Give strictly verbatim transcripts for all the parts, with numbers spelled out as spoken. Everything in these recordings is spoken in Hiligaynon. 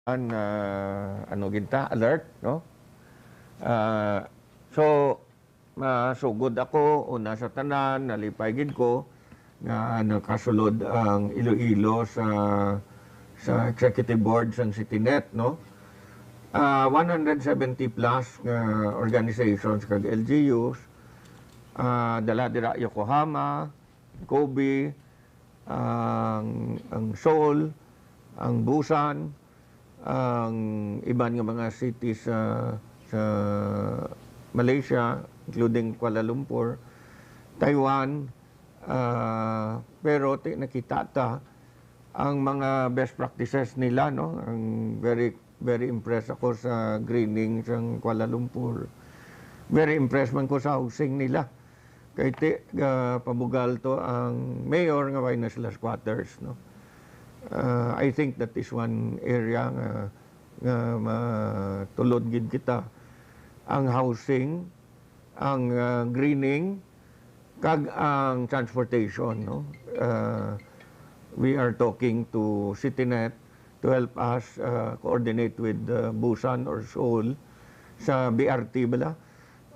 an, ah, ano gid ta, alert, no? Ah, so, masugod ako, una sa tanan, nalipay gid ko nga nakasulod ang Iloilo sa, sa executive board sang CityNet, no? Ah, one hundred seventy plus nga organizations kag L G Us, ah, dala dira Yokohama, Kobe, ang, ang Seoul, ang Busan, ang iban nga mga cities sa, sa Malaysia, including Kuala Lumpur, Taiwan, ah, pero ti-, nakita ta ang mga best practices nila, no? Ang very, very impressed ako sa greening sang Kuala Lumpur. Very impressed man ko sa housing nila. Kay ti-, ah, pabugal to ang mayor nga way na sila squatters, no? Ah, I think that is one area nga, nga matulod gid kita. Ang housing, ang, ah, greening, kag ang transportation, no? Ah, we are talking to CityNet to help us, ah, coordinate with, ah, Busan or Seoul sa B R T bala,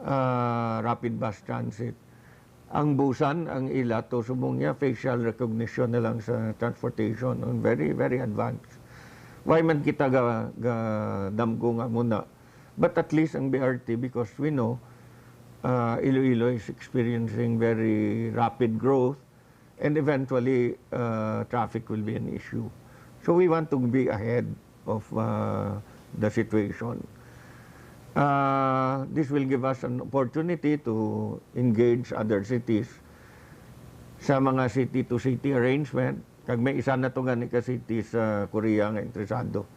ah, Rapid Bus Transit. Ang Busan, ang ila to subong niya, facial recognition na lang sa transportation. Ang very, very advanced. Why man kita ga, ga damgo nga muna? But at least ang B R T, because we know, ah, Iloilo is experiencing very rapid growth, and eventually, ah, traffic will be an issue. So we want to be ahead of, ah, the situation. Ah, this will give us an opportunity to engage other cities sa mga city-to-city arrangement. Kag may isa na to gani ka city sa Korea nga interesado,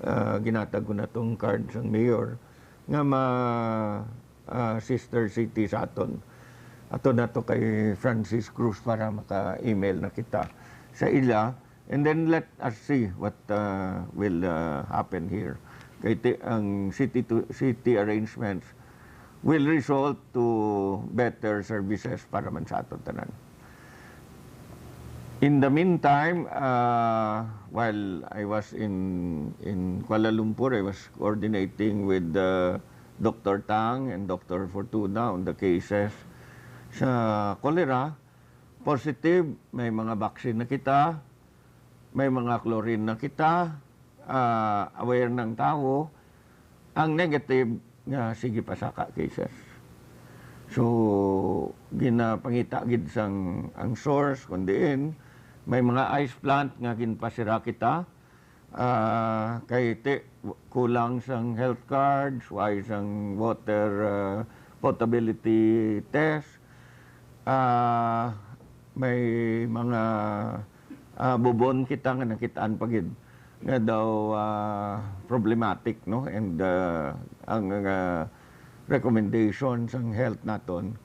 ah, ginatag ko na tong card sang mayor nga ma-, ah, sister city sa aton. Ato na to kay Francis Cruz para maka-email na kita sa ila. And then let us see what, ah, will, ah, happen here. Kay ti-, ang city to city arrangements will result to better services para man sa aton tanan. In the meantime, ah, while I was in, in Kuala Lumpur, I was coordinating with, uh, Doctor Tang and Doctor Fortuna on the cases sa cholera. Positive, may mga vaccine na kita, may mga chlorine na kita, ah, aware ng tao. Ang negative nga sige pa saka cases. So, ginapangita gid sang ang source, kun diin may mga ice plant nga ginpasira kita, ah, kay ti-, kulang sang health cards, way sang water, ah, potability test. Ah, may mga, ah, bubon kita nga nakitaan pa gid nga daw, ah, problematic, no? And, ah, ang, ah, recommendation sang health naton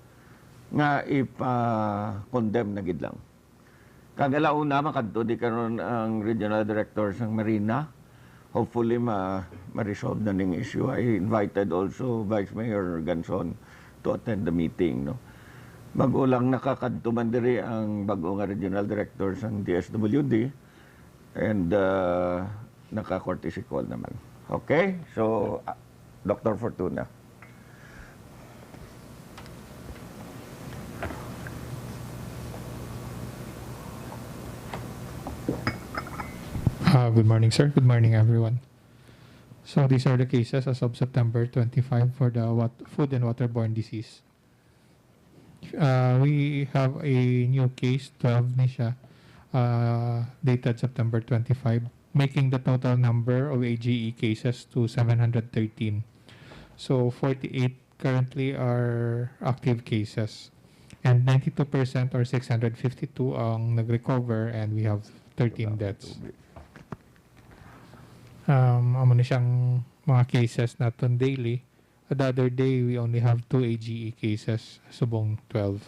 nga ipa-condemn na gid lang. Kag alauna, makadto di karon ang regional director sang Marina. Hopefully, ma-, ma-resolve na ning issue. I invited also Vice Mayor Ganson to attend the meeting, no? Bag-o lang nakakadto man diri ang bag-o nga regional director sang D S W D, and, uh, naka-courtesy call naman. Okay? So, uh, Doctor Fortuna. Uh, good morning, sir. Good morning, everyone. So these are the cases as of September twenty-five for the wat- food and waterborne disease. Uh, we have a new case, twelve ni siya, uh, dated September twenty-five, making the total number of A G E cases to seven hundred thirteen. So forty-eight currently are active cases. And ninety-two percent or six hundred fifty-two ang nag-recover, and we have thirteen deaths. Um, amo ni siyang mga cases naton daily. The other day, we only have two A G E cases, subong twelve.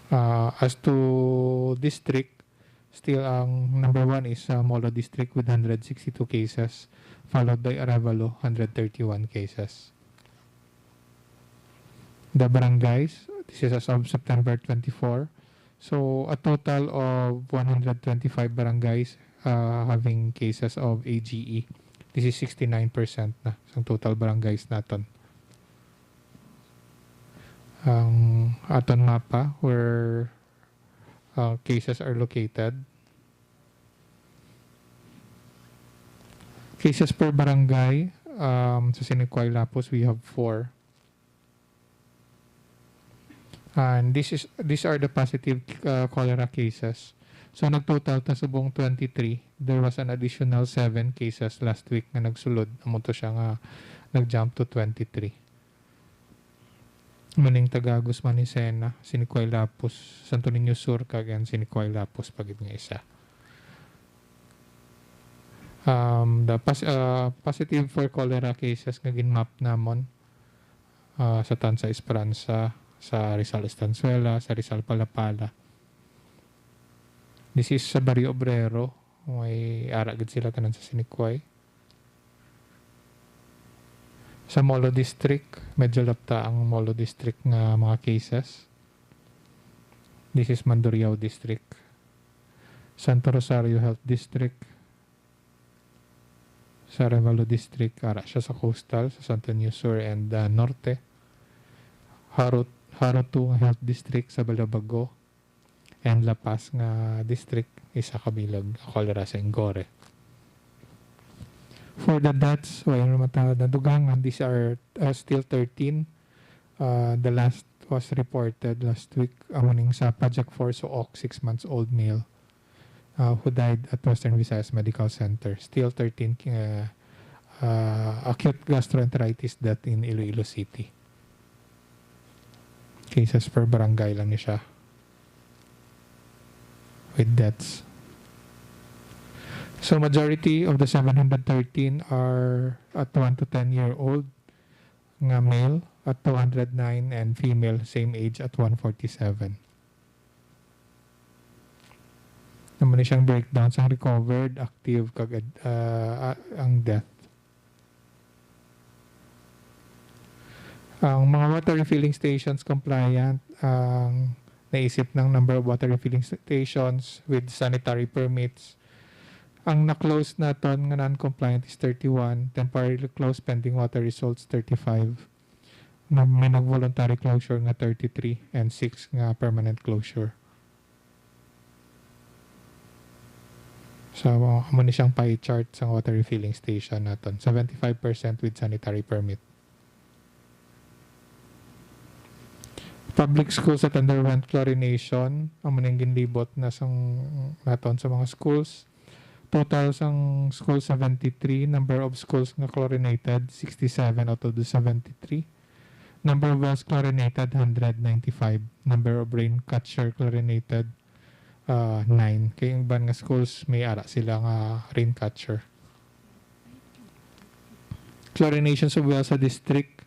Uh, as to district, still ang number one is, uh, Molo District with hundred sixty-two cases, followed by Arevalo, hundred thirty-one cases. The barangays, this is as of September twenty-four. So, a total of one hundred twenty-five barangays uh, having cases of A G E. This is sixty-nine percent na sa total barangays naton. Ang aton mapa where, uh, cases are located. Cases per barangay, um, sa Sinicoy Lapuz, we have four. And this is, these are the positive, uh, cholera cases. So, nagtotal ta subong twenty-three. There was an additional seven cases last week nga nagsulod. Amo to siya nga nag-jump to twenty-three. Muning taga Guzman y Sena, Sinicoy Lapuz, Santo Niño Sur, kag ang Sinicoy Lapuz pa gid nga isa. Um, the pos-, uh, positive for cholera cases nga gin-map namon, uh, sa Tanza Esperanza, sa Rizal Estanzuela, sa Rizal Palapala. This is sa Barrio Obrero. May ara gid sila tanan sa Sinicoy. Sa Molo District, medyo lapta ang Molo District nga mga cases. This is Mandurriao District. Santo Rosario Health District. Sa Arevalo District, ara siya sa Coastal, sa Santo Niño Sur and, uh, Norte. Jaro, Jaro two nga Health District sa Balabago. And La Paz nga district, isa ka bilog, cholera sa Angono. For the deaths, way naman ta nadugangan, these are, uh, still thirteen. Uh, the last was reported last week, amo ning sa Pajak four Suok, six months old male, uh, who died at Western Visayas Medical Center. Still thirteen, uh, uh, acute gastroenteritis death in Iloilo City. Cases per barangay lang ni siya with deaths. So, majority of the seven hundred thirteen are at one to ten year old nga male at two hundred nine, and female same age at one forty-seven. Naman ni siyang breakdown sang recovered, active, kag, uh, ang death. Ang mga water refilling stations compliant, ang naisip ng number of water refilling stations with sanitary permits. Ang na-close naton nga non-compliant is thirty-one, temporarily closed pending water results, thirty-five. Na may nag-voluntary closure nga thirty-three and six nga permanent closure. So, amo ni siyang pie chart sa water refilling station naton. Seventy-five percent with sanitary permit. Public schools that underwent chlorination, amo ning ginlibot na sang naton sa mga schools. Total sang school, seventy-three. Number of schools nga chlorinated, sixty-seven out of the seventy-three. Number of wells chlorinated, hundred ninety-five. Number of rain catcher chlorinated, uh, nine. Kay ang iban nga schools, may ara sila nga rain catcher. Chlorinations of wells sa district,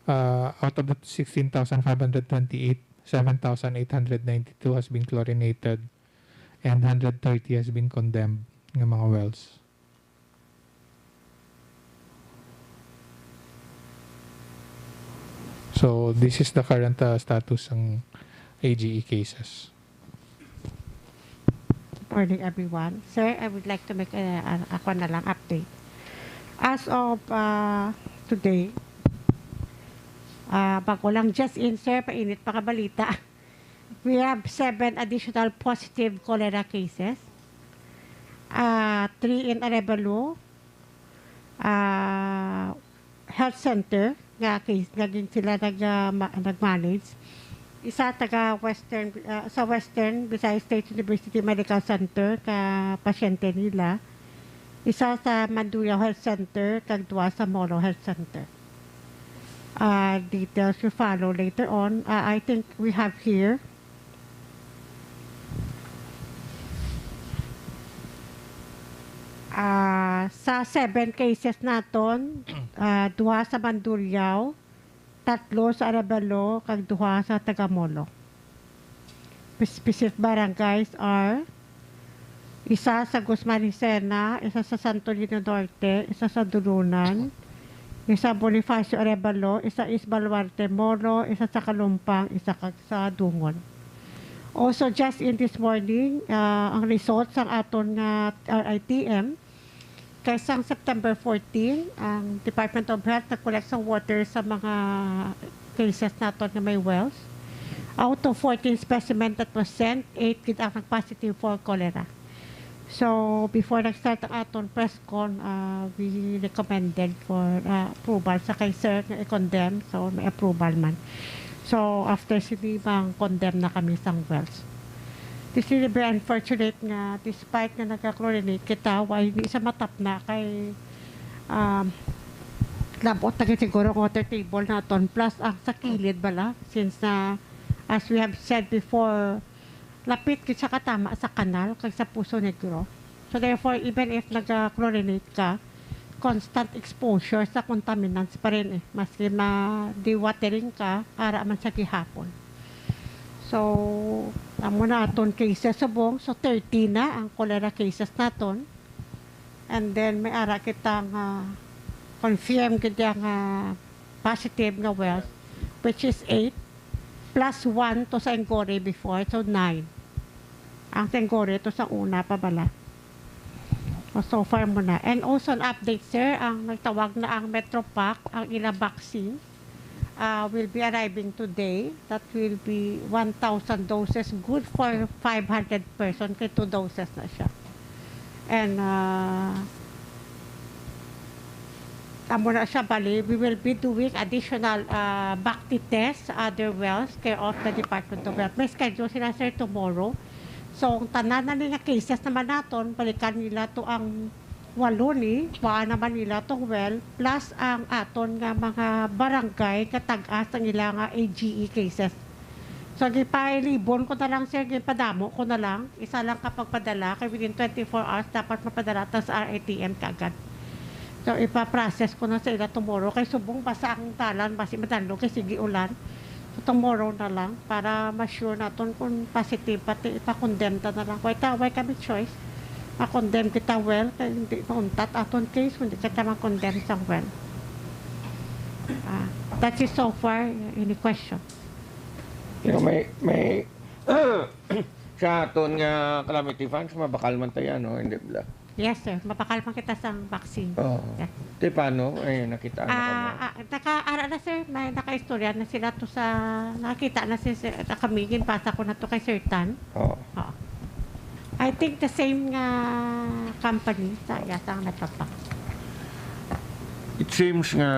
uh, out of the sixteen thousand five hundred twenty-eight, seven thousand eight hundred ninety-two has been chlorinated and hundred thirty has been condemned nga mga wells. So, this is the current, uh, status ng A G E cases. Morning, everyone. Sir, I would like to make a, a, a, kwan na lang, update. As of, uh, today, uh, bago lang just in, sir, painit pa ka balita. We have seven additional positive cholera cases. Uh, three in Arevalo, uh, health center nga case nga gin sila nag, ah, ma- nag-manage. Isa taga Western, ah, sa Western Visayas State University Medical Center ka pasyente nila. Isa sa Mandurriao Health Center kag duha sa Molo Health Center. Ah, details will follow later on. Ah, I think we have here Ah, sa seven cases naton, ah, duha sa Mandurriao, tatlo sa Arevalo, kag duha sa Tagamolo. Specific barangays are isa sa Guzman y Sena, isa sa Santo Niño Norte, isa sa Dulunan, isa Bonifacio Arevalo, isa East Baluarte Molo, isa sa Kalumpang, isa kag sa Dungon. Also, just in this morning, ah, ang results sang aton nga R I T M, kay sang September fourteen, ang Department of Health nag-collect sang water sa mga cases naton nga may wells. Out of fourteen specimen that was sent, eight gid ang nag-positive for cholera. So, before nag-start ang aton press con, ah, we recommended for, ah, approval sa kay sir nga i-condemn. So, may approval man. So, after sini, mang-condemn na kami sang wells. This is very unfortunate nga despite nga nagka-chlorinate kita, why hindi sa matap na kay, um, labot na gid siguro ang water table naton. Plus, ang sa kilid bala, since na, as we have said before, lapit gid siya katama sa kanal kag sa Poso Negro. So therefore, even if nag-chlorinate ka, constant exposure sa contaminants pa rin eh. Maski ma-dewatering ka, ara man siya gihapon. So, amo na aton cases subong. So, thirty na ang cholera cases naton. And then, may ara kita nga confirm gid nga positive nga wells, which is eight, plus one to sa Engore before, so nine. Ang sa Engore to sa una pa bala. O, so far mo na. And also an update, sir, ang nagtawag na ang Metro Pack, ang ila vaccine, ah, will be arriving today. That will be one thousand doses, good for five hundred person, kay two doses na siya. And, ah, amo na siya, bali, we will be doing additional, ah, Bacti test sa other wells, care of the Department of Health. May schedule sila, sir, tomorrow. So, ang tanan na ni nga cases naman naton, balikan nila to ang walo ni, kuhaan naman nila tong well, plus ang aton nga mga barangay nga tag-as ang ila nga A G E cases. So, gipailibon ko na lang, sir, gipadamo ko na lang. Isa lang ka pagpadala, kay within twenty-four hours, dapat mapadala ta sa R I T M kaagad. So, ipa-process ko na sa ila tomorrow. Kay subong basa ang dalan, basi madalo, kay sige ulan. So, tomorrow na lang, para ma-sure naton kung positive, pati ipa-condemn ta na lang. Why ta, why kami choice? Ma-condemn kita, well, kay hindi mauntat aton case, kung di kita ma-condemn sa well. Ah, that is so far. Any question? Pero may, may, sa aton nga calamity funds, mabakal man tayo, no? Hindi bala. Yes, sir. Mabakal man kita sang vaccine. Oo. Yeah. Ti paano? Eh, nakita na Ah, kamo? ah, naka-, ara na, sir. May nakaistorya na sila to sa, nakita na si sir, na kami, ginpasa ko na to kay Sir Tan. Oo. Oo. I think the same nga company sa, yata ang nagpapak. It seems nga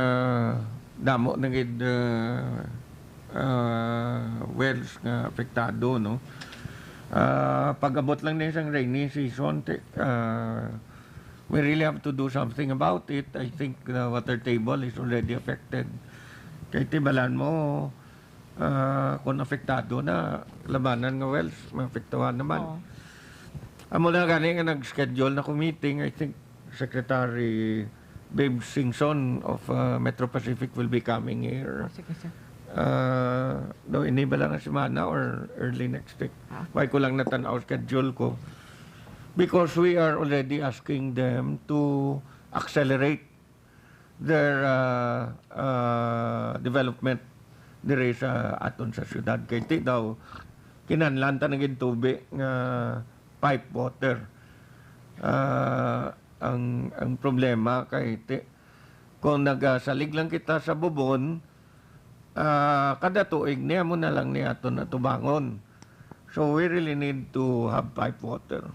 damo na gid, uh, uh, wells nga apektado, no? Uh, pag-abot lang din sang rainy season, ti-, uh, we really have to do something about it. I think the water table is already affected. Kay tibalan mo, ah, kung apektado na, labanan nga wells, maapektuhan naman. Oo. Amo na gani nga nag-schedule na ko meeting, I think Secretary Babe Singson of, ah, Metro Pacific will be coming here. Oh, sige, sir. Ah, do ini ba lang nga semana or early next week? Ah. Why ko lang natan-aw schedule ko? Because we are already asking them to accelerate their, ah, ah, development diri sa aton sa syudad. Kay ti daw, kinahanglan ta na gid tubi nga pipe water. Ah, ang, ang problema kay ti, kung nagasalig lang kita sa bubon, ah, kada tuig niya mo na lang ni aton atubangon. So we really need to have pipe water.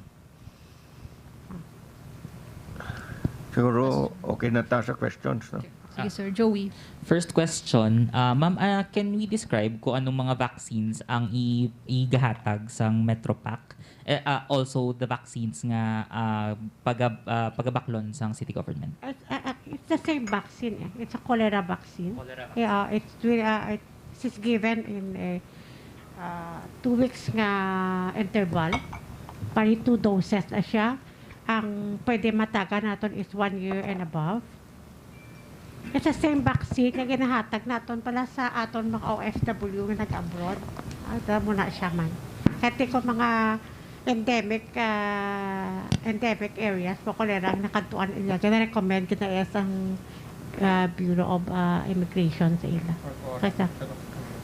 Siguro okay na ta sa questions, no? Sige, Sir Joey. First question, ah, ma'am, ah, can we describe kung anong mga vaccines ang i-, igahatag sang Metropac? Eh, ah, also the vaccines nga, ah, pagab-, ah, pagabaklon sang city government? It's, ah, ah, it's the same vaccine, eh. It's a cholera vaccine. Cholera vaccine. Yeah, it's, uh, it's given in a, uh, two weeks nga interval. Pari two doses na siya. Ang pwede matagan naton is one year and above. It's the same vaccine nga ginahatag naton pala sa aton mga O F W nga nag-abroad. Ah, tama na siya man. Kati ko mga endemic, ah, endemic areas, mo ko lang nakadtuan ila. Gina-recommend, gina-, sa, ah, Bureau of, ah, Immigration sa ila. Or oral, Kaysa pero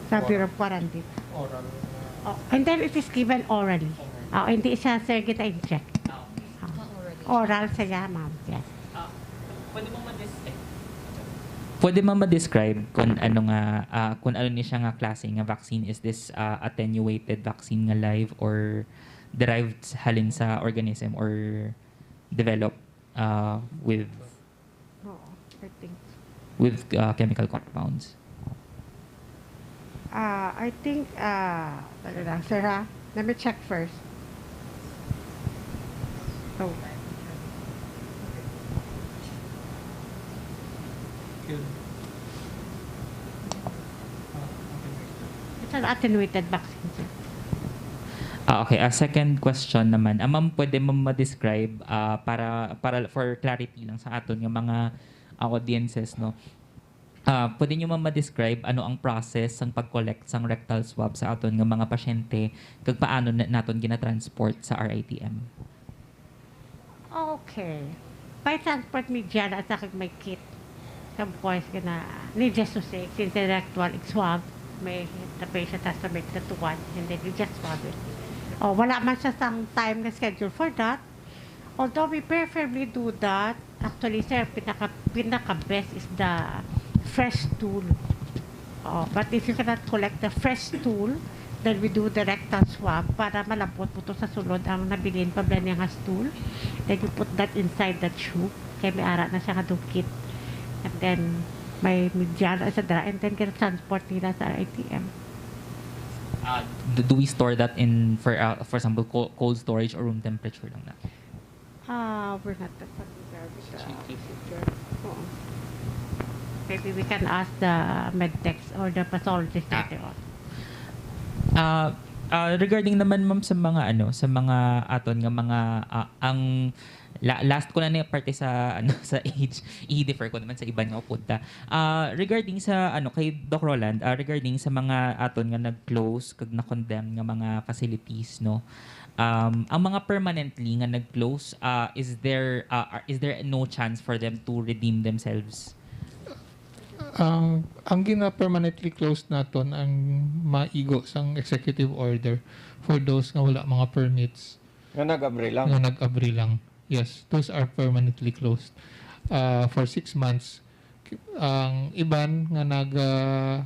sa Bureau of Quarantine. Oral, ah, Oh, and then it is given orally. Oh, hindi siya, sir, gina-inject. Oh. Oral siya, ma'am. Yes. Ah, pwede mo ma-describe? Pwede mo ma-describe kung ano nga ah, kung ano ni siya nga klase nga vaccine? Is this ah, attenuated vaccine nga live or derived halin sa organism or developed ah, with Oo, I think. with ah, chemical compounds? Ah, I think, ah, ano lang, sir ha? Let me check first. So, it's an attenuated vaccine, sir. Ah, okay. A second question naman. Ah, ma'am, pwede mo ma-describe ah, para para for clarity lang sa aton nga mga ah, audiences, no? Ah, pwede niyo ma'am ma-describe ano ang process sang pag-collect sang rectal swab sa aton nga mga pasyente kag paano na, naton ginatransport sa R I T M? Okay. By transport media na sa kag may kit. Tapos gina ni just to say, since the rectal swab, may the patient has to make the two one and then you just swab it. Oh, wala man siya sang time na schedule for that. Although we preferably do that, actually, sir, pinaka, pinaka best is the fresh stool. Oh, but if you cannot collect the fresh stool, then we do the rectal swab para malabot mo to sa sulod ang nabilin pa ba niya nga stool. Then you put that inside the tube. Kay may ara na siya nga dukit. And then, may media na sa dra, and then gina-transport nila sa R I T M. Uh, do, do we store that in, for uh, for example, cold, cold storage or room temperature lang na? Ah, we're not that familiar with the procedure. Oo. Maybe we can ask the medtechs or the pathologist Ah. later on. Ah, ah, regarding naman, ma'am, sa mga ano, sa mga aton nga mga ah, ang la- last ko na ni parte sa ano sa age, i-defer ko naman sa iban nga upunta. Ah, regarding sa ano kay Doc Roland, ah, regarding sa mga aton nga nag-close kag na-condemn nga mga facilities, no. Um, ang mga permanently nga nag-close, ah, is there ah, are- is there no chance for them to redeem themselves? Ang ang gina-permanently closed naton ang maigo sang executive order for those nga wala mga permits Nga nag-abri lang. nga nag-abri lang. Yes, those are permanently closed uh, for six months. Ki- Ang iban nga nag uh,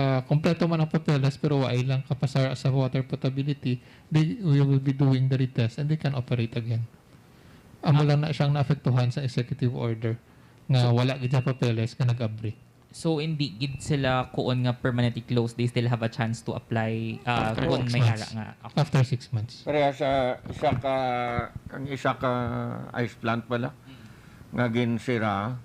uh, kompleto man ang papeles pero wa lang kapasar sa water potability, they we will be doing the retest and they can operate again. Amo lang na siyang naapektuhan sa executive order nga wala gid siya papeles nga nag-abri. So hindi gid sila kuon nga permanently closed, they still have a chance to apply uh, After kung six may months. Ara nga. Okay. After six months. Pareha sa isa ka ang isa ka ice plant pala nga ginsira.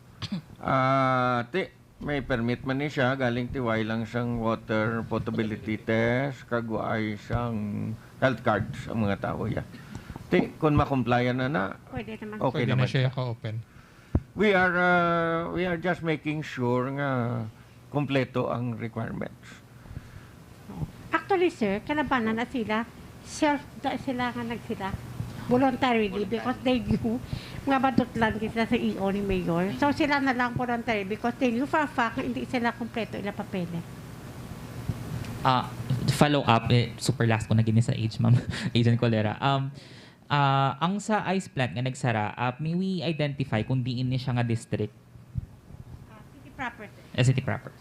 Ah, ti may permit man ni siya galing ti way lang sang water potability test kag way sang health cards ang mga tawo ya. Ti kun makomplyan na na, Pwede naman. Okay Pwede na naman siya siya. ka-open. We are uh, we are just making sure nga kompleto ang requirements. Actually, sir, kalabanan na sila. Self da sila nga nagsila. Voluntarily because they knew nga madutlan gid sila sa E O ni Mayor. So sila na lang voluntary because they knew for a fact nga hindi sila kompleto ila papeles. Ah, follow up, eh, super last ko na gini sa age, ma'am. Agent Colera. Um, ah, ang sa ice plant nga nagsara, ah, may we identify kung diin ni siya nga district? Ah, city proper, sir. Eh, city proper.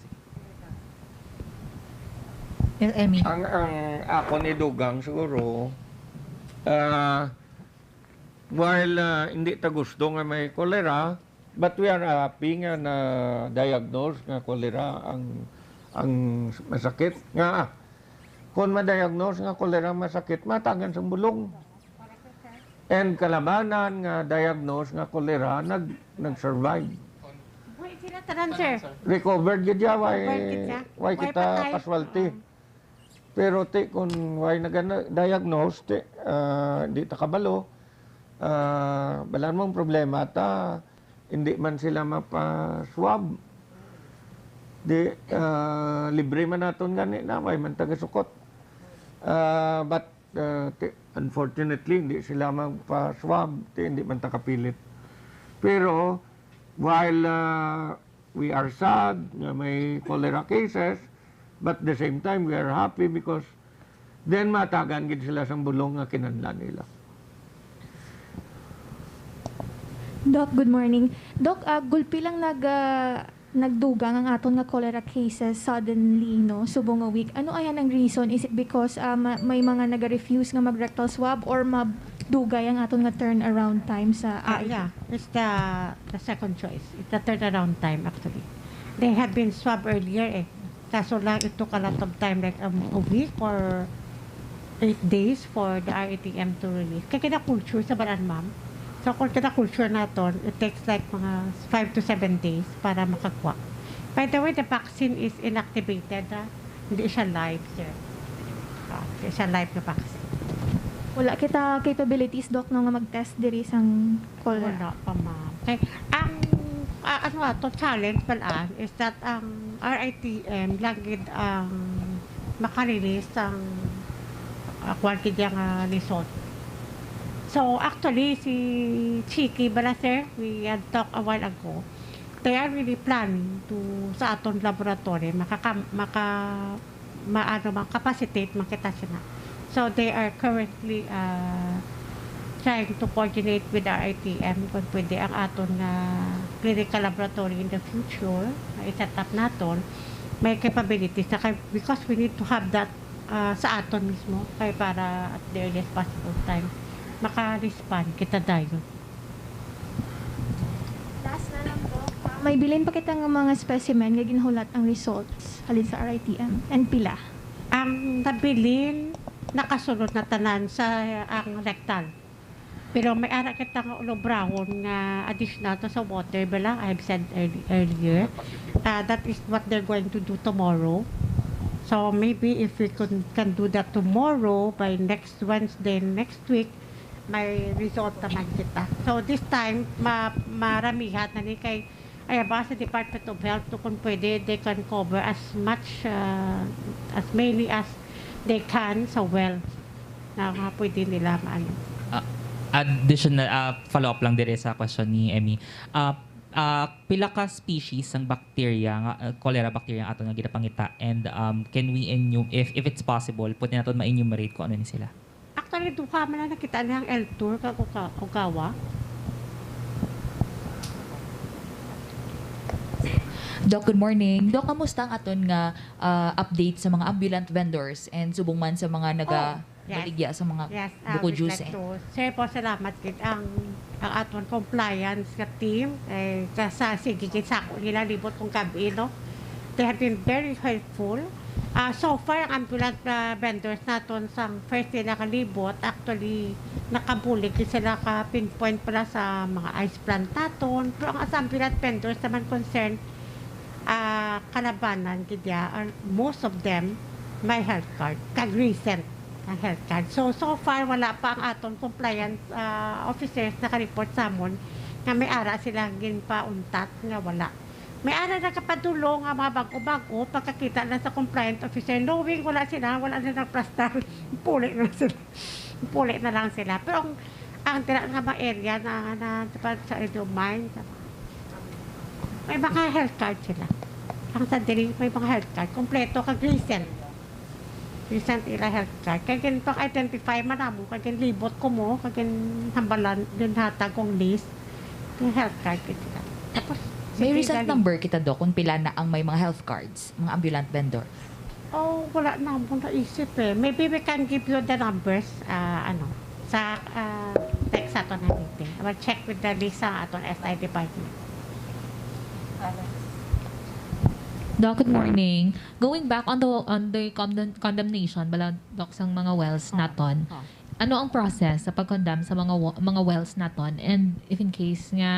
L M E. Ang ang akon idugang siguro, ah, while ah, hindi ta gusto nga may cholera, but we are happy nga na-diagnose nga cholera ang ang masakit. Nga kung ma-diagnose nga cholera masakit, matagan sang bulong. And kalabanan nga diagnose nga cholera nag nag-survive. Buhi sila tanan, sir. Recovered gid siya, why, Recovered gid siya. Why Why kita patay? Casualty. Oo. Pero ti kung why na gana diagnose ti ah, di ta kabalo. Ah, balan mong problema ta hindi man sila mapa-swab. Di ah, libre man naton gani na why man taga sukot. Ah, but ah, ti, unfortunately hindi sila magpa-swab ti hindi man ta kapilit. Pero while ah, we are sad nga may cholera cases, but the same time we are happy because Then matagan gid sila sang bulong nga kinahanglan nila. Doc, good morning. Doc, ah, gulpi lang nag, ah, nagdugang ang aton nga cholera cases suddenly, no, subong nga week. Ano aya ang reason? Is it because, ah, ma- may mga naga-refuse nga mag-rectal swab or madugay ang aton nga turnaround time sa Ah, R I T? Yeah, it's the the second choice. It's the turnaround time actually. They have been swabbed earlier eh. Kaso lang, it took a lot of time, like um, a week or eight days for the R A T M to release. Kaya kina-culture sa balaan, ma'am. So, kung kina-culture naton, it takes like mga five to seven days para makakuha. By the way, the vaccine is inactivated, ha? Hindi siya live, sir. Ah, hindi siya live na vaccine. Wala kita capabilities, Doc, no, nga mag-test diri sang cholera. Wala pa, ma'am. Kay, ang, ah, ano ato, challenge pala is that ang R I T M lang gid ang makarelease ang uh, kwan gid yang ah, result. So, actually, si Chiki bala, sir, we had talked a while ago. They are really planning to, sa aton laboratory, makaka, maka, maano, makapacitate man kita sina. So, they are currently uh, trying to coordinate with R I T M kung pwede ang aton nga clinical laboratory in the future na i-set up naton, may capabilities na kay, because we need to have that uh, sa aton mismo kay para at the earliest possible time maka-respond kita dayon. Last na lang po. May bilin pa kita nga mga specimen nga ginhulat ang results halin sa R I T M. And pila? Ang nabilin, nakasulod na tanan sa ang rectal. Pero may ara kita nga ulobrahon nga additional to sa water bala, I've said early, earlier. Uh, that is what they're going to do tomorrow. So maybe if we can, can do that tomorrow, by next Wednesday, next week, may result naman kita. So this time, ma maramihan na ni kay ay ba sa Department of Health to kung pwede, they can cover as much, uh, as many as they can sa well na nga pwede nila maano. Ah, additional ah, follow-up lang dire sa question ni Emmy. Ah, ah, pila ka species ang bacteria nga ah, cholera bacteria ang aton nga ginapangita, and um, can we enu- if if it's possible, pwede naton ma-enumerate kung ano ni sila? Actually, duha man na nakita niya ang L tour kag Oka- Ogawa. Doc, good morning. Doc, kamusta ang aton nga ah, update sa mga ambulant vendors and subong man sa mga naga Oh, yes. baligya sa mga Yes, uh, buko we'd juice like eh? To, sir po, salamat gid ang ang aton compliance nga team eh, ka- sa sige gid sa ako nila libot kong gabi, no? They have been very helpful. Ah, so far, ang ambulant ah, vendors naton sang first nila kalibot, actually, nakabulig gid sila ka pinpoint pala sa mga ice plant naton. Pero ang sa ambulant vendors naman concerned, ah, kalabanan gid ya, or most of them may health card, kag recent ang health card. So, so far, wala pa ang aton compliance ah, officers nakareport sa amon nga may ara sila ginpauntat nga wala. May ara nakapadulo nga mga bago-bago, pagkakita na sa compliance officer, knowing wala sila, wala na nagplastar, puli na sila. Puli na lang sila. Pero ang, ang dira nga mga area na, na, na sa Idomine, sa may mga health card sila. Ang sa diri, may mga health card. Kompleto kag recent. Recent ila health card. Kay gin pang-identify man namo, kay gin libot ko mo, kay gin hambalan, ginhatag kong list. Yung health card gid sila. Tapos, May sige, recent galing. Number kita, Doc, kung pila na ang may mga health cards, mga ambulant vendor? Oh, wala na mo naisip eh. Maybe we can give you the numbers, ah, ano, sa ah, text ato na meeting. I will check with the list sa aton S I department. Doc, good morning. Going back on the on the condemn- condemnation bala, Doc, sang mga wells Ah, naton. ah. Ano ang process sa pag-condemn sa mga wa- mga wells naton, and if in case nga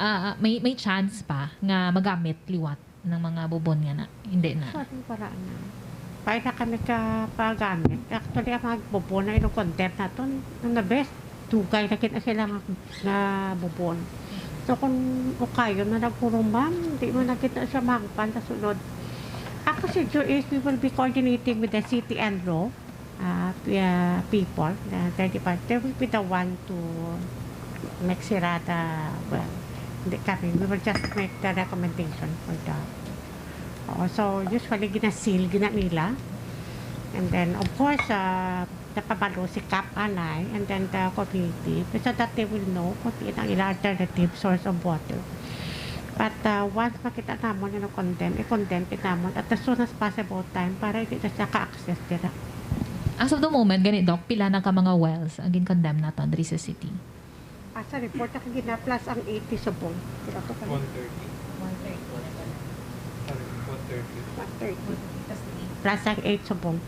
ah, ah, may may chance pa nga magamit liwat ng mga bubon nga na hindi na? Sorry, wala na. Pay na kami ka pagamit. Actually, ang mga bubon na ino-condemn naton, ang the best, dugay na kita sila nga, nga bubon. So, kung ukayon na naghuruman, di mo na kita siya mahangpan sa sunod. Ang procedure is we will be coordinating with the city and law uh, p- uh, people, the thirty-five. They will be the one to make sira the, well, hindi kami. We will just make the recommendation for the, oo, so, usually, gina-seal, gina nila. And then, of course, uh, the pabalo si Kap anay, and then the community, so that they will know kung diin ang ilang alternative source of water. But uh, once makita namon nga na-condemn, i-condemn gid namon at as soon as possible time para hindi na siya ka-access dira. As of the moment, gani, Doc, pila na ka mga wells ang gin-condemn naton diri sa city? As a report, nakagina plus ang eighty subong. Sila ko pa. One thirty. Sorry, one thirty. One thirty. Plus ang eight subong.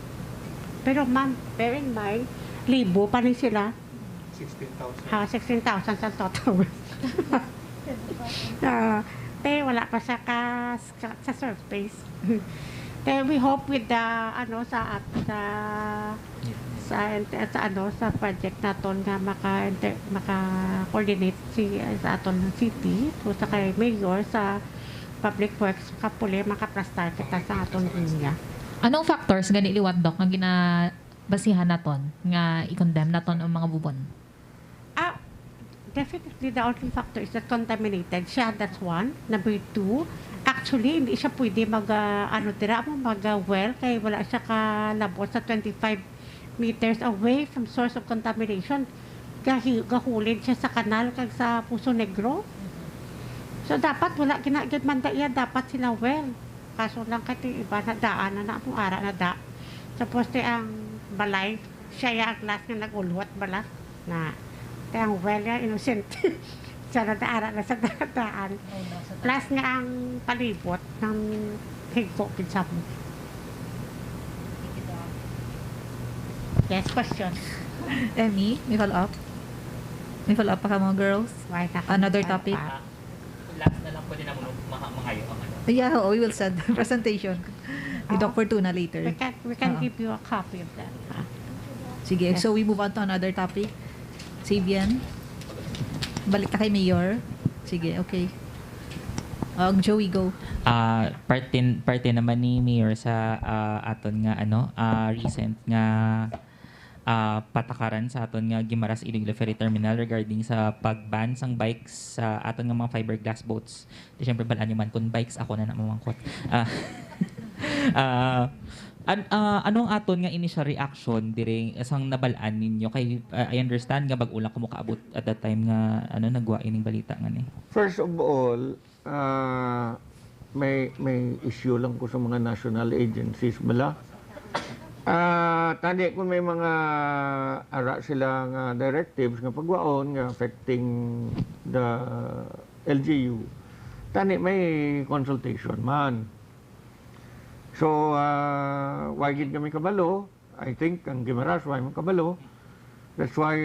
Pero ma'am, bear in mind, libo pa ni sila. Sixteen thousand. Ha, sixteen thousand sa total. Ah, te, wala pa sa ka, sa, sa surface. Te, we hope with the, ano, sa, at sa, sa, sa, ano, sa project naton nga maka, maka-coordinate si, sa aton city, so sa kay mayor, sa public works, kapuli, makaplastar kita sa aton linya. Anong factors gani liwat, Doc, nga ginabasihan naton nga i-condemn naton ang mga bubon? Ah, definitely the only factor is that contaminated siya. That's one. Number two, actually, hindi siya pwede mag, ah, ano, dira mo, mag, ah, well, kay wala siya kalabot sa twenty-five meters away from source of contamination. Gahi, gahulid siya sa kanal kag sa Poso Negro. So, dapat wala ginagid man da iya, dapat sila well. Kaso lang kay ti iba na daan na na, kung ara na da. Tapos ti ang balay, siya ya ang last nga nag-ulwat bala. Na, ti ang well ya, innocent. Siya na da, ara na sa da-, daan. Plus nga ang palibot ng higko, pinsa mo. Yes, question. Emmy, may follow-up? May follow-up pa ka, mga girls? Why na Another why topic? pa? Last na lang, pwede na mo maha- mangayo ang ano. Yeah, oo, we will send presentation ni Ah. Doc Fortuna later. We can, we can Oo. Give you a copy of that. Ah. Sige, Yes. So we move on to another topic. Sabian, balik ta kay Mayor. Sige, okay. Og Joey, go. Ah, parte, parte naman ni Mayor sa, ah, aton nga, ano, ah, recent nga, ah, patakaran sa aton nga Guimaras Iloilo Ferry Terminal regarding sa pag-ban sang bikes sa aton nga mga fiberglass boats. Di, syempre, balaan nyo man kung bikes, ako na na mamangkot. Ah, ah, an-, ah, ano ang aton nga initial reaction diri sang nabalaan ninyo? Kay, ah, I understand nga bag-o lang kamo kaabot at that time nga, ano, nagwa ining balita nga ni. First of all, ah, may may issue lang ko sa mga national agencies bala. Ah, tani kung may mga ara sila nga directives nga pagwaon nga affecting the L G U, tani may consultation man. So, ah, why gid kami kabalo? I think ang Guimaras, why man kabalo? That's why,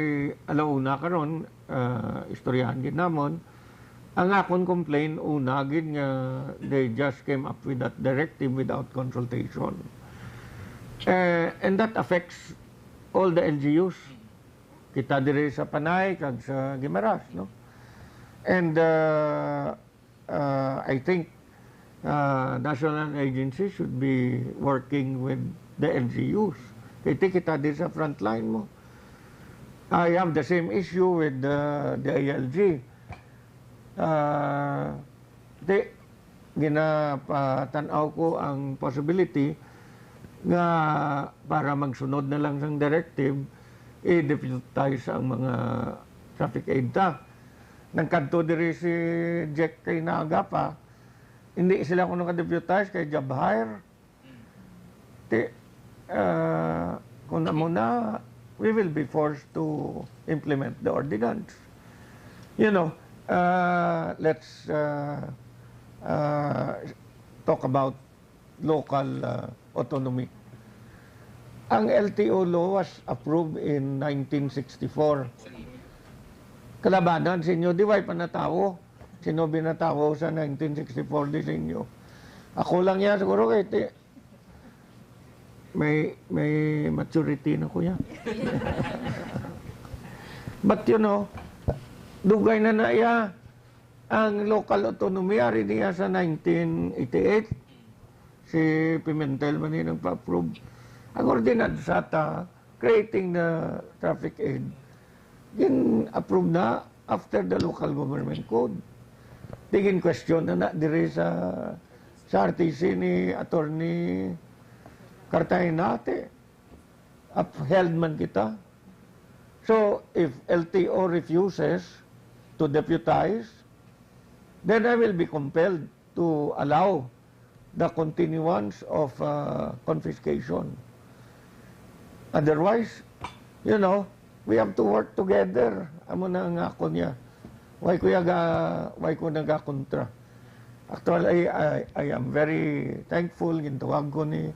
alauna karon, ah, istoryahan gid namon. Ang akon complaint, una gid nga they just came up with that directive without consultation. Eh, and that affects all the L G Us. Kita diri sa Panay kag sa Guimaras, no? And, uh, uh, I think, uh, national agency should be working with the L G Us. Kay ti kita diri sa frontline mo. I have the same issue with the, the I L G. Uh, di, ginapatan-aw ko ang possibility nga para magsunod na lang sang directive, i-deputize ang mga traffic aid ta. Nagkadto diri si Jack kay Naga pa, hindi sila kuno ka-deputize kay job hire. Ti, ah, kung amo na, we will be forced to implement the ordinance. You know, ah, let's, ah, ah, talk about local, ah, autonomy. Ang L T O law was approved in nineteen sixty-four. Kalabanan sa inyo, di ba, panatawo? Sino binatawo sa nineteen sixty-four di sa inyo? Ako lang yan siguro kay ti-, may, may maturity na ko yan. But you know, dugay na na iya ang local autonomy, ari niya sa nineteen eighty-eight. Si Pimentel man yung nagpa-approve. Ang ordinansa ta, creating the traffic aid, gin-approve na after the local government code. Di gin-question na na diri sa, sa R T C ni Attorney Cartagena, ti. upheld man kita. So, if L T O refuses to deputize, then I will be compelled to allow the continuance of, uh, confiscation. Otherwise, you know, we have to work together. Amo na nga ako niya. Why ko yaga, why ko nagakontra? Actually, I, I, I am very thankful. Gintawag ko ni,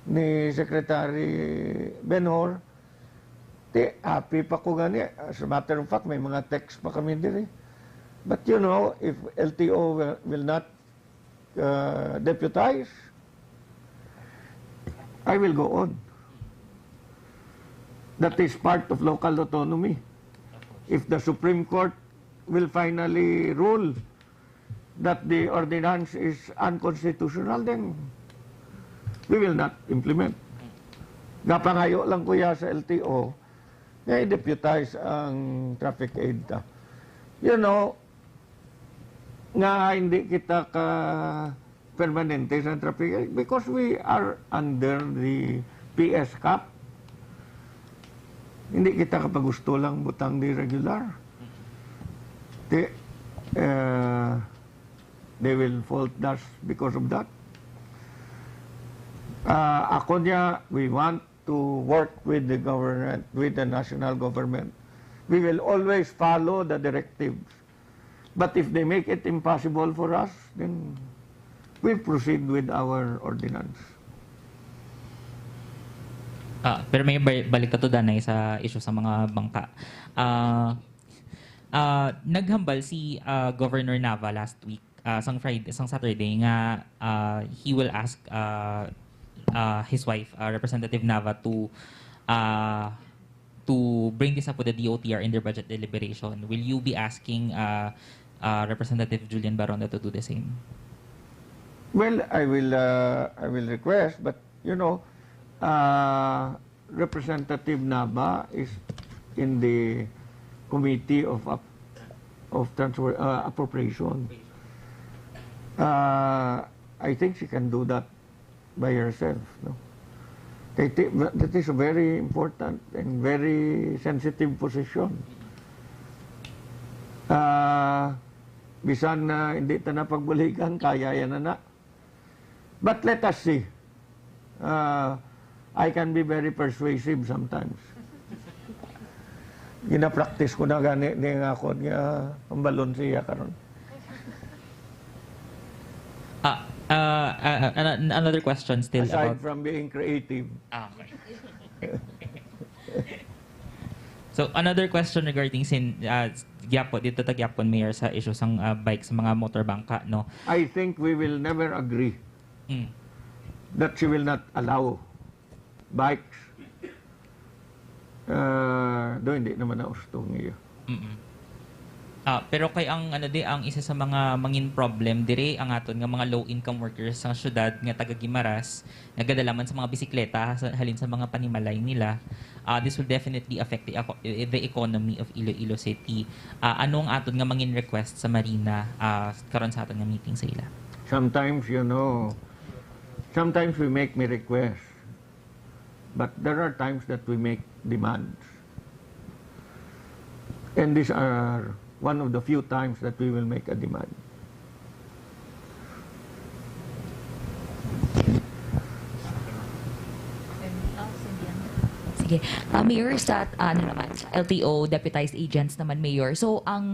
ni Secretary Benhur. Ti, happy pa ko gani. As a matter of fact, may mga text pa kami diri. But you know, if L T O will, will not, uh, deputize, I will go on. That is part of local autonomy. If the Supreme Court will finally rule that the ordinance is unconstitutional, then we will not implement. Gapangayo lang ko ya sa L T O nga i-deputize ang traffic aid ta. You know, nga hindi kita ka permanente sa traffic aid because we are under the P S cap. Hindi kita kapagusto lang butang di regular. Di, uh, they will fault us because of that. Uh, ako niya, we want to work with the government, with the national government. We will always follow the directives. But if they make it impossible for us, then we proceed with our ordinance. Ah, pero may ba- balik ka to, Danay, sa issue sa mga bangka. Ah, ah, naghambal si ah, Governor Nava last week, ah, sang Friday, sang Saturday, nga ah, he will ask ah, ah, his wife, ah, Representative Nava, to ah, to bring this up with the D O T R in their budget deliberation. Will you be asking uh, uh, Representative Julian Baronda to do the same? Well, I will, uh, I will request, but you know, uh, Representative Nava is in the committee of ap- of transfer uh, appropriation. Uh, I think she can do that by herself. No? Kay ti- That is a very important and very sensitive position. Ah, bisan na hindi ta na pagbuligan, kaya yan na na. But let us see. Ah, I can be very persuasive sometimes. Ginapractice ko na gani ni nga ako nga pambalon siya karon. Ah, uh, uh, another question still Aside about... from being creative. Ah, okay. So, another question regarding sin uh, gyapon dito ta gyapon, Mayor, sa issue sang uh, bike sa mga motor bangka, no? I think we will never agree Mm. that she will not allow bikes. Uh, do hindi naman na ustong iyo. Mm-mm. Ah, pero kay ang ano di ang isa sa mga mangin problem diri ang aton nga mga low income workers sa syudad nga taga Guimaras, nagadala man sa mga bisikleta sa, halin sa mga panimalay nila. Ah, this will definitely affect the, eco- eh, the economy of Iloilo City. Ah, ano ang aton nga mangin request sa Marina ah, karon sa aton nga meeting sa ila? Sometimes, you know, sometimes we make me request, but there are times that we make demands. And these are one of the few times that we will make a demand. Sige. Ah, Mayor, sa ah, ano naman, sa L T O, deputized agents naman, Mayor. So, ang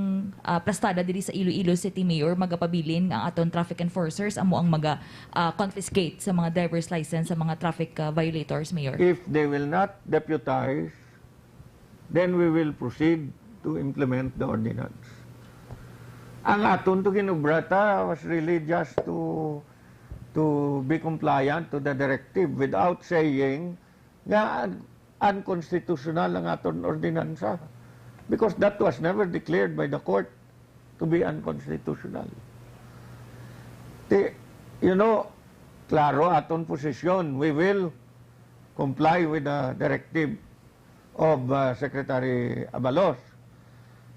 ah, plastada diri sa Iloilo City, Mayor, magapabilin nga ang aton traffic enforcers amo ang maga ah, confiscate sa mga driver's license sa mga traffic ah, violators, Mayor. If they will not deputize, then we will proceed to implement the ordinance. Ang aton to ginobra ta was really just to to be compliant to the directive without saying nga un- unconstitutional ang aton ordinansa, because that was never declared by the court to be unconstitutional. Ti, you know, klaro aton posisyon. We will comply with the directive of uh, Secretary Abalos.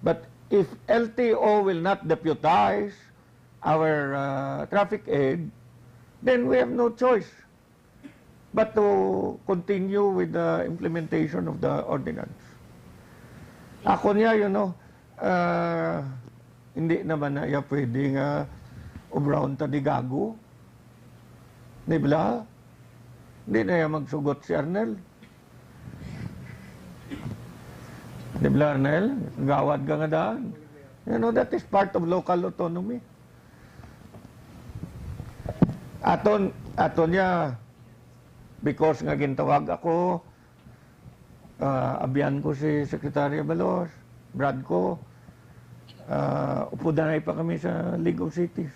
But if L T O will not deputize our uh, traffic aid, then we have no choice. but to continue with the implementation of the ordinance. Ako niya, you know, ah, hindi naman na iya pwede nga obrahon ta di gago. Di ba? Hindi na iya magsugot si Arnel. Di ba, Arnel? Gawad ka nga daan. You know, that is part of local autonomy. Aton, aton niya, because nga gintawag ako, ah, abyan ko si Secretary Abalos, Brad ko, ah, upudanay pa kami sa League of Cities.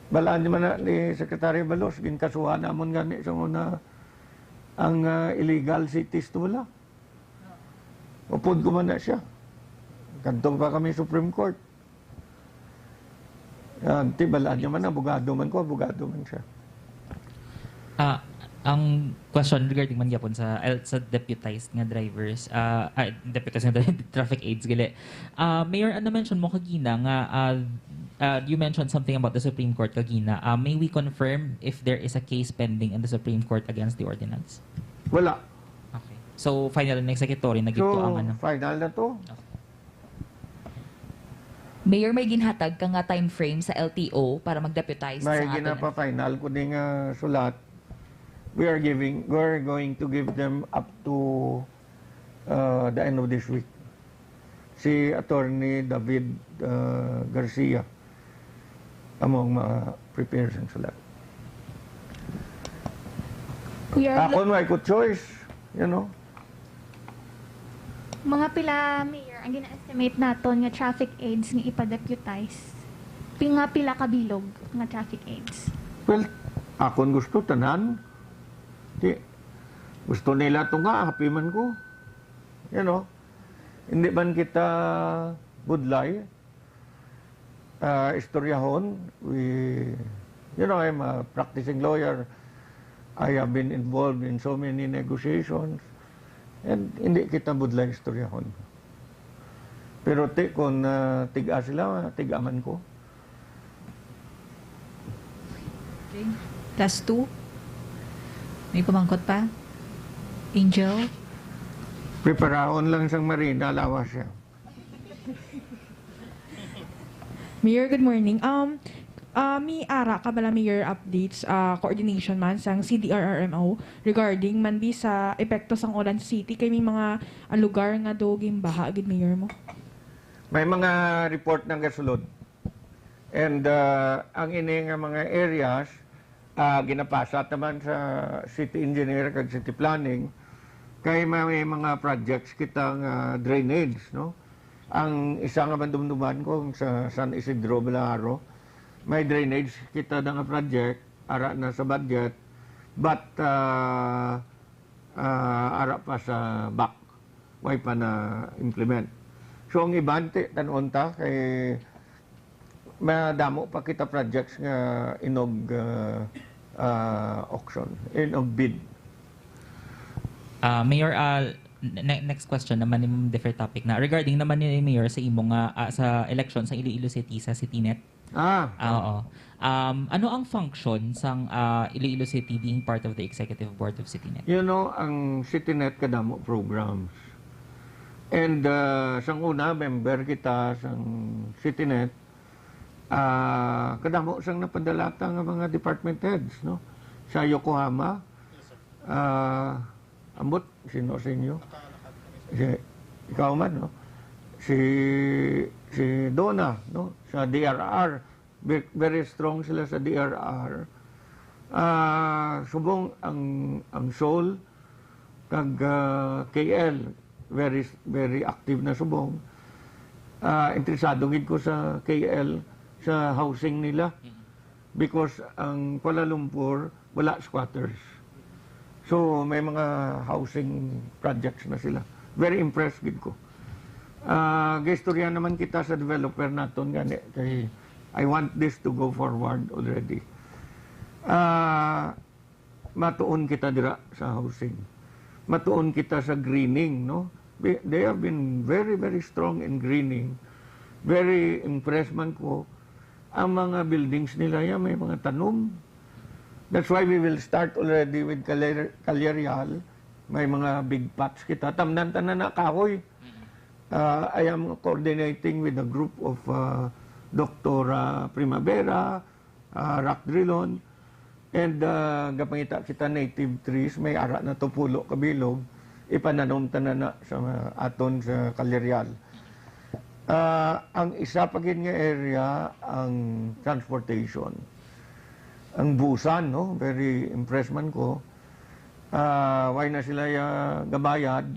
Balaan naman na ni Secretary Abalos, ginkasuhan namon gani sa una ang, ah, illegal cities to wala. Upod ko man na siya. Kadto pa kami Supreme Court. Ah, di balaan niya man, abogado man ko, abogado man siya. Ah, ang question regarding man gyapon sa el- sa deputized nga drivers, ah, ah, deputized nga driver, traffic aides gali. Ah, Mayor, ano mention mo kagina nga, ah, ah, you mentioned something about the Supreme Court kagina. Ah, may we confirm if there is a case pending in the Supreme Court against the ordinance? Wala. Okay. So, final and executory na gito So, ang ano. Final na to. Mayor, may ginhatag ka nga time frame sa L T O para mag-deputize May sa aton? Ginapa-final ko ni nga sulat. We are giving, we're going to give them up to uh, the end of this week. Si Attorney David uh, Garcia amo ang ma-prepare sang sulat. We are Ako, may ko choice, you know. Mga pila, Mayor, ang gina-estimate naton nga traffic aides nga ipa-deputize? Pi- Nga pila ka bilog nga traffic aides? Well, akon gusto tanan. Di, gusto nila to nga, happy man ko. You know, hindi man kita budlay, ah, istoryahon. We, you know, I'm a practicing lawyer. I have been involved in so many negotiations. And hindi kita budlay istoryahon. Pero ti, kung ah, tiga sila, tiga man ko. Okay. Last two. May pumangkot pa? Angel? Preparahon lang sang Marina, lawas siya. Mayor, good morning. Um, ah, may ara ka bala, Mayor, updates, ah, coordination man sang C D R R M O regarding man bi sa epekto sang ulan sa city, kay may mga ah, lugar nga do ginbaha gid, Mayor, mo? May mga report na gasulod. And ah, ang ini nga mga areas, ah, ginapasa naman sa city engineer kag city planning kay may mga projects kita nga drainage, no? Ang isa nga madumduman ko sa San Isidro Balaharo, may drainage kita na nga project, ara na sa budget, but ah, ah, ara pa sa back, way pa na implement. So ang iban ti, tan-on ta kay madamo pa kita projects nga inog ah, ah, auction, inog bid. Ah, Mayor, ah, ne- next question naman, yung different topic na. Regarding naman ni Mayor sa imo nga, ah, sa election sa Iloilo City, sa CityNet. Ah, Ah, oo. Um, ano ang function sang ah, Iloilo City being part of the executive board of CityNet? You know, ang CityNet kadamo programs. And ah, sang una, member kita sang CityNet. Ah, kadamo sang napadalata nga mga department heads, no? Sa Yokohama, ah, ambot, sino sa inyo? Si, ikaw man, no? Si, si Donna, no? Sa D R R, ve- very strong sila sa D R R. Ah, subong ang, ang Seoul, kag ah, K L, very, very active na subong. Ah, interesado gid ko sa K L, sa housing nila. Because ang Kuala Lumpur, wala squatters. So, may mga housing projects na sila. Very impressed gid ko. Ah, gaistorya naman kita sa developer naton gani kay I want this to go forward already. Ah, matuon kita dira sa housing. Matuon kita sa greening, no? They they have been very, very strong in greening. Very impressed man ko. Ang mga buildings nila yan, may mga tanom. That's why we will start already with Caler- Calerial. May mga big pots kita. Tamnan tanan na kahoy. Uh, I am coordinating with a group of uh, Doctora Primavera, uh, Rock Drilon, and uh, gapangita kita native trees. May ara na to pulo ka bilog. Ipananom tanan na sa aton sa Calerial. Ah, ang isa pa gid nga area, ang transportation. Ang Busan, no? Very impressed man ko. Ah, why na sila ya gabayad?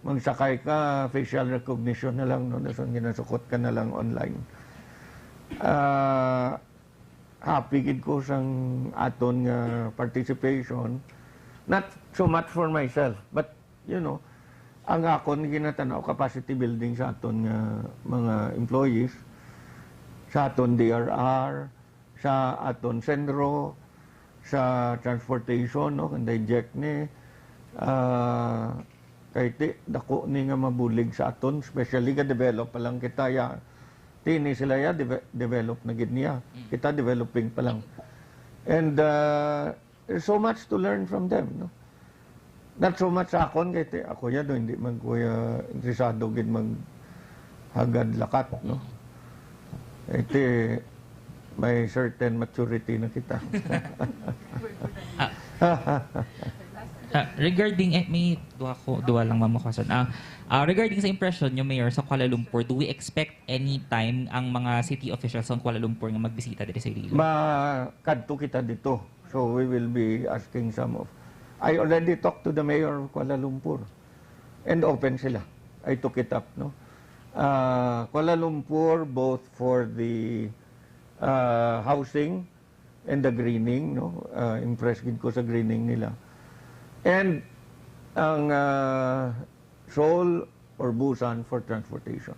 Magsakay ka, facial recognition na lang, no? Dason ginasukot ka na lang online. Ah, happy gid ko sang aton nga participation. Not so much for myself, but, you know, ang akon ginatanaw, capacity building sa aton nga mga employees, sa aton D R R, sa aton sentro, sa transportation, no, kanday jeepney, ah, kay ti, dako ni nga mabulig sa aton, especially ga-develop pa lang kita ya. Ti ni sila ya, deve- develop na gid niya. Kita developing pa lang. And uh, there's so much to learn from them, no? Not so much sa akon, kay ti, ako ya do, hindi man ko ya interesado gid maghagad lakat, no? Iti, may certain maturity na kita. Ah, regarding, eh, may duha ko, duha lang, ma'am, question. Ah, ah, regarding sa impression nyo, Mayor, sa Kuala Lumpur, do we expect anytime ang mga city officials sa Kuala Lumpur nga magbisita diri sa Iloilo? Makadto kita dito. So we will be asking some of... I already talked to the mayor of Kuala Lumpur and open sila. I took it up, no? Uh, Kuala Lumpur, both for the uh, housing and the greening, no? Uh, impressed gid ko sa greening nila. And ang uh, Seoul or Busan for transportation.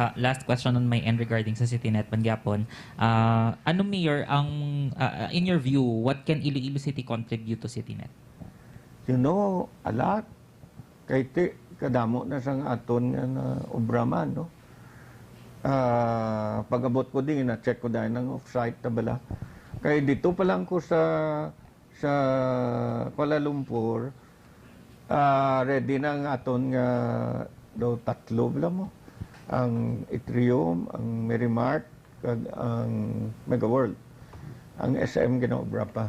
Ah, last question on my end regarding sa CityNet man gyapon. Ah, ano, Mayor, ang, ah, in your view, what can Iloilo City contribute to CityNet? You know, a lot. Kay ti, kadamo na sang aton nga na obra man, no? Ah, pag-abot ko din, na-check ko dahil ng off-site na bala. Kay dito pa lang ko sa sa Kuala Lumpur, ah, ready na ang aton nga daw tatlo bala mo. Ang Atrium, ang Merrimart, kag ang Mega World. Ang S M ginaobra pa.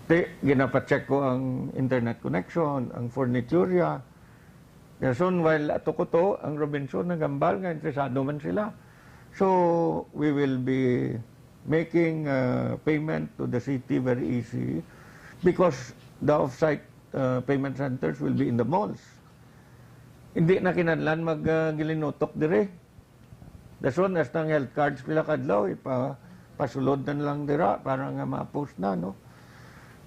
Ti, ginapacheck ko ang internet connection, ang furniture ya. Dason, while ato ko to, ang Robinson nagambal nga interesado man sila. So, we will be making uh, payment to the city very easy because the off-site uh, payment centers will be in the malls. Hindi na kinahanglan mag uh, gilinutok dire. Dason, hasta ang health cards pila kadlaw, ipa, pasulod na lang dira para nga ma-post na, no?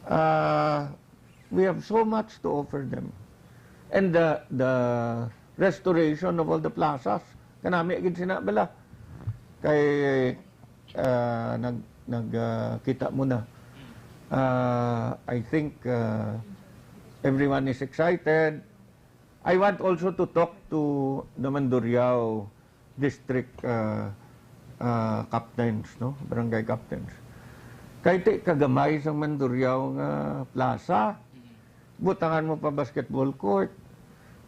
Uh, we have so much to offer them. And the, the restoration of all the plazas, kanami gid sina bala. Kay uh, nag, nag uh, kita mo na. Uh, I think uh, everyone is excited. I want also to talk to the Mandurriao district uh, uh, captains, no? Barangay captains. Kay ti kagamay sang Mandurriao nga plaza, butangan mo pa basketball court,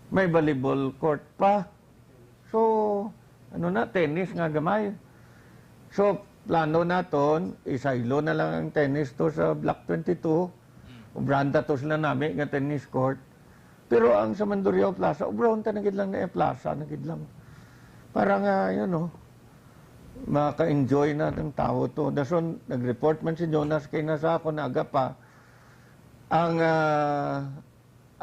may volleyball court pa. So, ano na, tennis nga gamay. So, plano naton, isaylo na lang ang tennis to sa Block twenty-two. Ubrahan ta to sila nami nga tennis court. Pero ang sa Mandurriao Plaza, ubrahon ta na gid lang na plaza na gid lang. Para nga, you know, maka-enjoy na ng tao to. Dason, nag-report man si Jonas kay nasa ako na aga pa. Ang uh,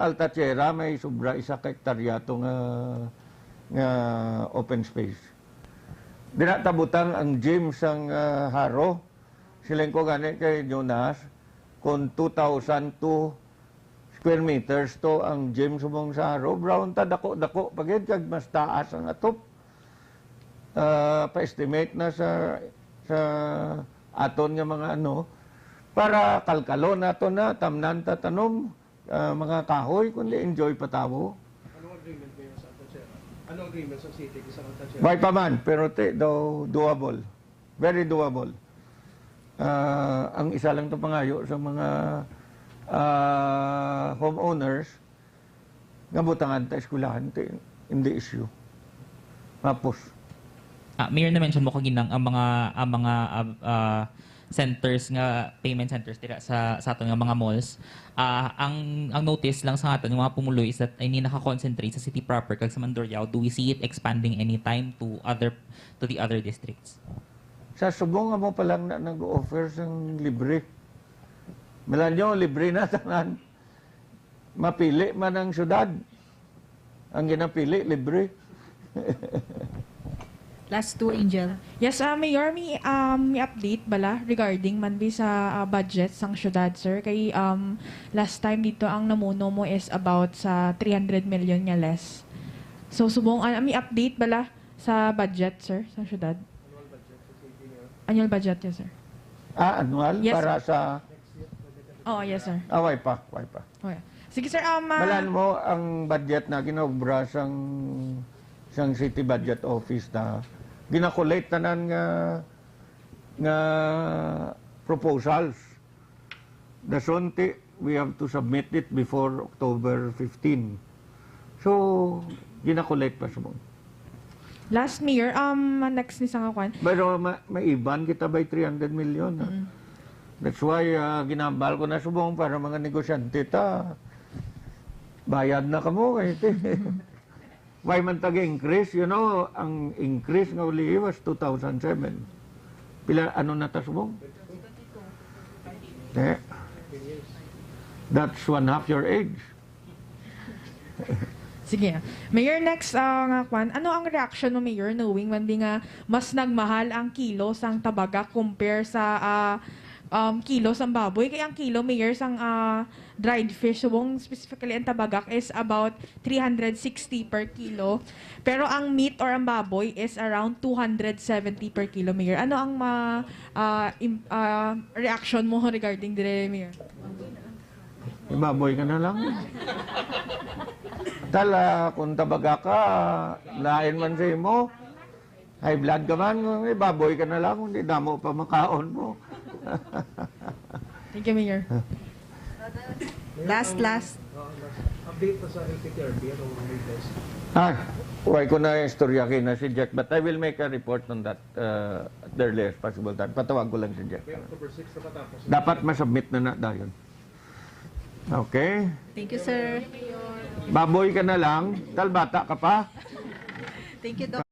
Alta Tierra may sobra isa ka hektarya to nga, nga open space. Dira tabutang ang gym sang uh, Haro. Siling ko gani kay Jonas, kung two thousand two square meters to ang gym subong sa Haro, brown ta dako-dako pagid kag mas taas ang atop. Uh, pa-estimate na sa sa aton nga mga ano para kalkalon nato na tamnan ta tanom uh, mga kahoy kundi enjoy pa tawo. Anong agreement kayo sa Alta Sierra? Anong agreement sa city sa Alta Sierra? May pa man, pero te, do, doable. Very doable. Ah, ang isa lang to pangayo sa mga, ah, homeowners nga butangan ta eskwelahan, ti-, hindi issue. Tapos, Ah, Mayor, na-mention mo kaginang ang mga, ang mga, ah, ah, centers nga, payment centers dira sa, sa aton nga mga malls. Ah, ang, ang notice lang sa aton nga mga pumuloy is that ini naka-concentrate sa city proper kag sa Mandurriao. Do we see it expanding anytime to other, to the other districts? Sa subong, amo pa lang na nag-offer sang libre. Malanyo, libre na tanan. Mapili man ang syudad. Ang ginapili, libre. Last two, Angel. Yes, ah, Mayor, may, um, may update bala regarding man bi sa, ah, budget sang syudad, sir? Kay, um, last time dito ang namuno mo is about sa three hundred million nga less. So, subong, ah, may update bala sa budget, sir, sa syudad? Annual budget, yes, sir. Ah, annual? Yes, Para sir. sa... Oh, yes, sir. Ah, way pa, way pa. Okay. Sige, sir, um, ah, Malan mo ang budget na ginaobra sang, sang City Budget Office na ginakolekta tanan nga, nga proposals. Dason ti, we have to submit it before October fifteen. So, ginakolekta subong. Last, Mayor, um, next ni sa nga kwan. Pero ma maiban kita by three hundred million. Ha? That's why, ah, ginambal ko na subong para mga negosyante ta. Bayad na kamo kay ti-, why man tag-increase? You know, ang increase nga uli was two thousand seven. Pila, ano na ta subong? Eh, that's one half your age. Sige. Mayor, next, ah, nga kwan. Ano ang reaction mo, Mayor, knowing man di nga mas nagmahal ang kilo sang tabagak compare sa, ah, um, kilo sang baboy? Kay ang kilo, Mayor, sang, ah, dried fish, subong specifically ang tabagak, is about three hundred sixty per kilo. Pero ang meat or ang baboy is around two hundred seventy per kilo, Mayor. Ano ang ma, ah, im-, ah, reaction mo regarding dire, Mayor? Baboy ka na lang. Tala, kung tabaga ka, lain man sa imo. High blood ka man, kung may baboy ka na lang, kung di damo pa makaon mo. Thank you, Mayor. Last, last. Uh, update pa sa L P T R B, ano ang latest? Ah, way ko na istorya kay na si Jack, but I will make a report on that, uh, at the earliest possible time. Patawag ko lang si Jack. May October six na matapos. Dapat masubmit na na dayon. Okay? Thank you, sir. Baboy ka na lang, tal bata ka pa. Thank you, Doc.